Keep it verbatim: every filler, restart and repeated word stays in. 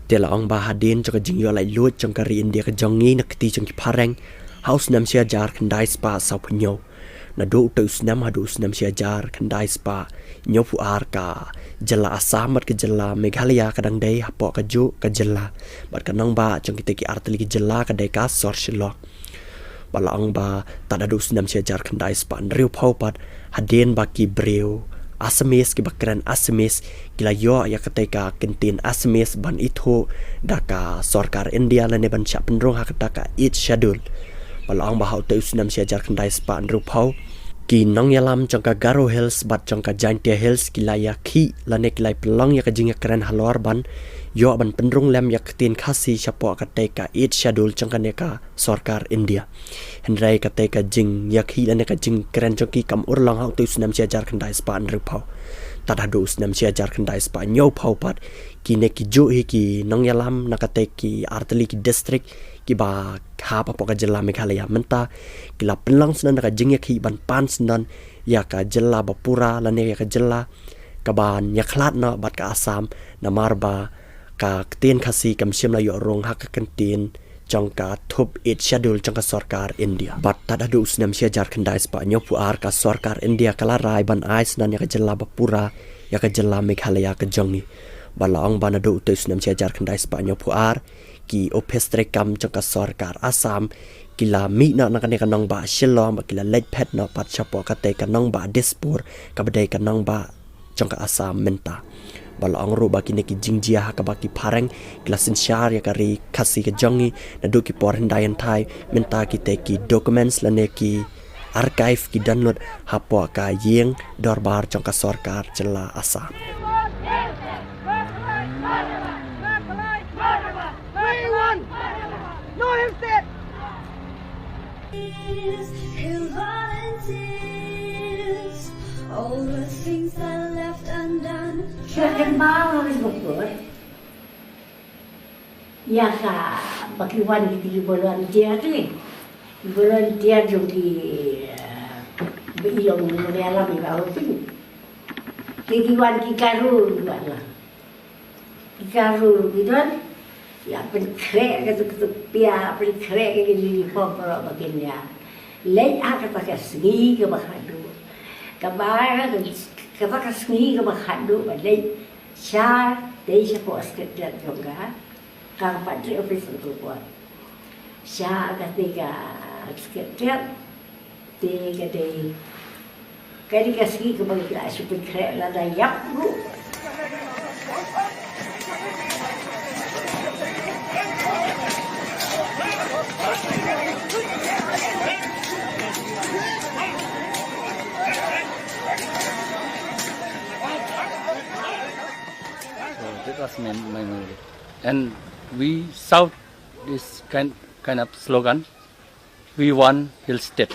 Te la ong ba hadien jong ka jingïoh laitluid jong ka ri India ka jong ngi na kti jong ki phareng ha u snem shi hajar khyndai spah sawphew hynñiew. Naduh uta u snem haduh u snem shi hajar khyndai spah hynñiewphew ar, ka jylla Assam bad ka jylla Meghalaya ka dang dei hapoh kajuh ka jylla, bad ka nongbah jong kita ki artylli ki jylla ka dei ka sor Shillong. Ba la ong ba tad haduh u snem shi hajar khyndai spah hynriewphew pat, hadien ba ki briew Assamese kiba kren Assamese ki la ïoh ïa kata ka kyntien Assamese ban ithuh da ka sorkar India lane ban shah pynrung ha kata ka Eighth Schedule. Ba la ong ba ha uta u snem shi hajar khyndai spah hynriewphew, ki nongïalam jong ka Garo Hills bad jong ka Jaintia Hills ki la ïakhih lane ki la pynlong ïa ka jingïakren halor ban ïoh ban pynrung lem ïa ka ktien Khasi shapoh kata ka Eighth Schedule jong kane ka sorkar India. Hynrei kata ka jingïakhih lane ka jingkren jong ki kam urlong ha uta u snem shi hajar khyndai spah hynriewphew. Tad haduh u snem shi hajar khyndai spah hynñiewphew pat, kine ki juh hi ki nongïalam na kata ki artylli ki district kiba hap hapoh ka jylla Meghalaya mynta ki la pynlong syndon da ka jingïakhih ban pan syndon ïa ka jylla ba pura lane ïa ka jylla kaban ïakhlad noh bad ka Assam, namar ba ka ktien Khasi kam shym la ïoh rung ha ka kyntien jong ka thup Eighth Schedule jong ka sorkar India. Bad tad haduh u snem shi hajar khyndai spah hynñiewphew ar ka sorkar India ka la rai ban ai syndon ïa ka jylla ba pura ïa ka jylla Meghalaya ka jong ngi. Ba la ong ba naduh uta u snem shi hajar khyndai spah hynñiewphew ar, ki ophis treikam jong ka sorkar Assam ki la mih noh na kane ka nongbah Shillong bad ki la leit phet noh pat shapoh kata ka nongbah Dispur kaba dei ka nongbah jong ka Assam mynta. Ba la ong ruh ba kine ki jingjia ha kaba ki phareng ki la synshar ïa ka ri Khasi ka jong ngi naduh ki por hyndai hynthai, mynta kita ki documents lane ki archive ki don lut hapoh ka ïing dorbar jong ka sorkar jylla Assam. We want no Hill State. Hill volunteers, all the things that are left undone. Silakan bawa Miss Bogor. Ïa ka ba ki wan ki, ki volunteer tu, eh. Ki volunteer jong ki, eh, ba i long nongïalam i ba hopin. Ki, ki wan ki Garo ki wan la. Ki Garo ki don. Ïa pynkhreh ka tuk tuk pia, pynkhreh ka uniform baroh ba kin ïa leit ha kata ka sngi kaba khatduh. Kaba kata ka sngi kaba khatduh ba leit sha, dei shapoh Secretariat jong ka, ka Party Office jong ka. Sha kata ka Secretariat te ka dei, ka dei ka sngi kaba ngi la shu pynkhreh lada ïap ruh. So that was my, my memory. And we shout this kind, kind of slogan, "We want Hill State."